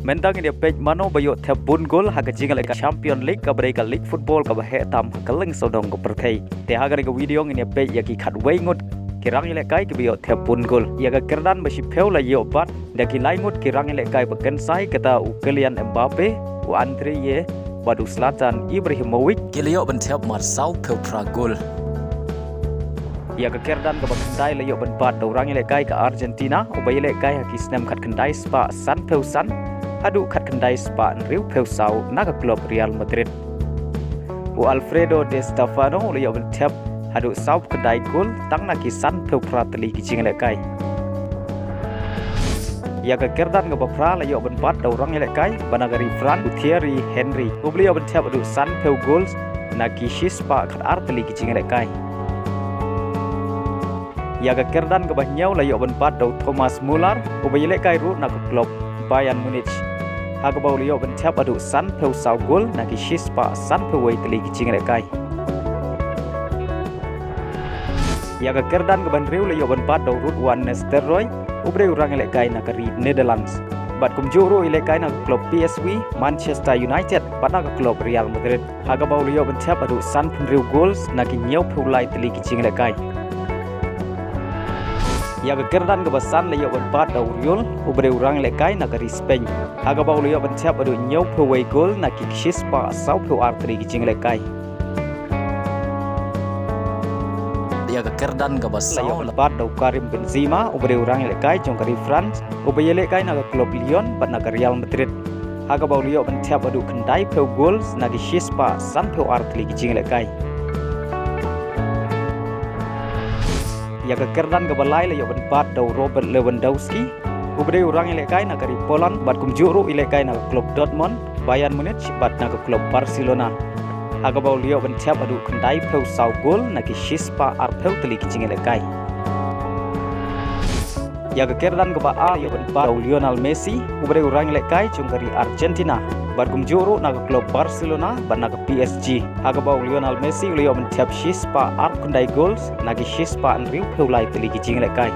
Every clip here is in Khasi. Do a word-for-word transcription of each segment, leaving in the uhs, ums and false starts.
Mynta ngin ïa peit mano ba ïoh thep bun gol ha ka jingïalehkai Champion League, kaba dei ka league football kaba heh tam ha ka lyngsawdong ka pyrthei. Te ha kane ka video ngin ïa peit ïa ki khatwei ngut ki rangïalehkai kiba ïoh thep bun gol. Ïa ka kyrdan ba shiphew la ïoh bat da ki lai ngut ki rangïalehkai ba kynsai, kata u Kylian Mbappe, u Andriy, bad u Zlatan Ibrahimovic. Ki la ïoh ban thep mar sawphew phra gol. Ïa ka kyrdan kaba khyndai la ïoh ban bat da u rangïalehkai ka Argentina, uba ïalehkai ha ki snem khatkhyndai spah sanphew san haduh khatkhyndai spah hynriewphew saw na ka klub Real Madrid. U Alfredo Di Stefano u la ïoh ban thep haduh sawphew khyndai gol tang na ki sanphew phra tylli ki jingïalehkai. Ïa ka kyrdan kaba phra la ïoh ban bat da u rangïalehkai ba na ka ri France, u Thierry Henry, uba la ïoh ban thep haduh sanphew gol na ki shispah khatar tylli ki jingïalehkai. Ïa ka kyrdan kaba hynñiew la ïoh ban bat da u Thomas Muller, uba ïalehkai ruh na ka klub Bayern Munich, ha kaba u la ïoh ban thep haduh sanphew saw gol na ki shispah sanphew wei tylli ki jingïalehkai. Ïa ka kyrdan kaba hynriew la ïoh ban bat da u Ruud van Nistelrooy, uba dei u rangïalehkai na ka ri Netherlands, bad kumjuh ruh u ïalehkai na ka klub P S V, Manchester United bad na ka klub Real Madrid, ha kaba u la ïoh ban thep haduh sanphew hynriew gol na ki hynñiewphew lai tylli ki jingïalehkai. Ïa ka kyrdan kaba san la ïoh ban bat da u Reul, uba dei u rangïalehkai na ka ri Spain, ha kaba u la ïoh ban thep haduh hynñiewphew wei gol na ki shispah sawphew ar tylli ki jingïalehkai. Ïa ka kyrdan kaba saw la ïoh ban bat da u Karim Benzema, uba dei u rangïalehkai jong ka ri France, uba ïalehkai na ka klub Lyon bad na ka Real Madrid, ha kaba u la ïoh ban thep haduh khyndaiphew gol na ki shispah sanphew ar tylli ki jingïalehkai. Ïa ka kyrdan kaba lai la ïoh ban bat da u Robert Lewandowski, uba dei u rangïalehkai na ka ri Poland bad kumjuh ruh u ïalehkai na ka klub Dortmund, Bayern Munich bad na ka klub Barcelona, ha kaba u la ïoh ban thep haduh khyndaiphew saw gol na ki shispah arphew tylli ki jingïalehkai. Ïa ka kyrdan kaba ar la ïoh ban bat da u Lionel Messi, uba dei u rangïalehkai jong ka ri Argentina bad kumjuh ruh na ka klub Barcelona bad na ka P S G, ha kaba u Lionel Messi u la ïoh ban thep shispah arphew khyndai gol na ki shispah hynriewphew lai tylli ki jingïalehkai.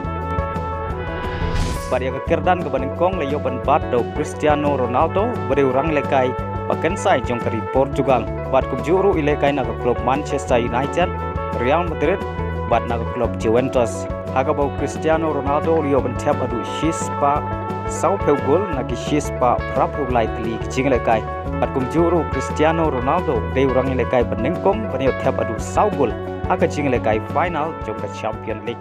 Bad ïa ka kyrdan kaba nyngkong la ïoh ban bat da u Cristiano Ronaldo, uba dei u rangïalehkai ba kynsai jong ka ri Portugal bad kumjuh ruh u ïalehkai na ka klub Manchester United, Real Madrid bad na ka klub Juventus, ha kaba u Cristiano Ronaldo u la ïoh ban thep haduh shispah sawphew gol na ki shispah phraphew lai tylli ki jingïalehkai. Bad kumjuh ruh u Cristiano Ronaldo u dei u rangïalehkai ba nyngkong ban ïoh thep haduh saw gol ha ka jingïalehkai final jong ka Champion League.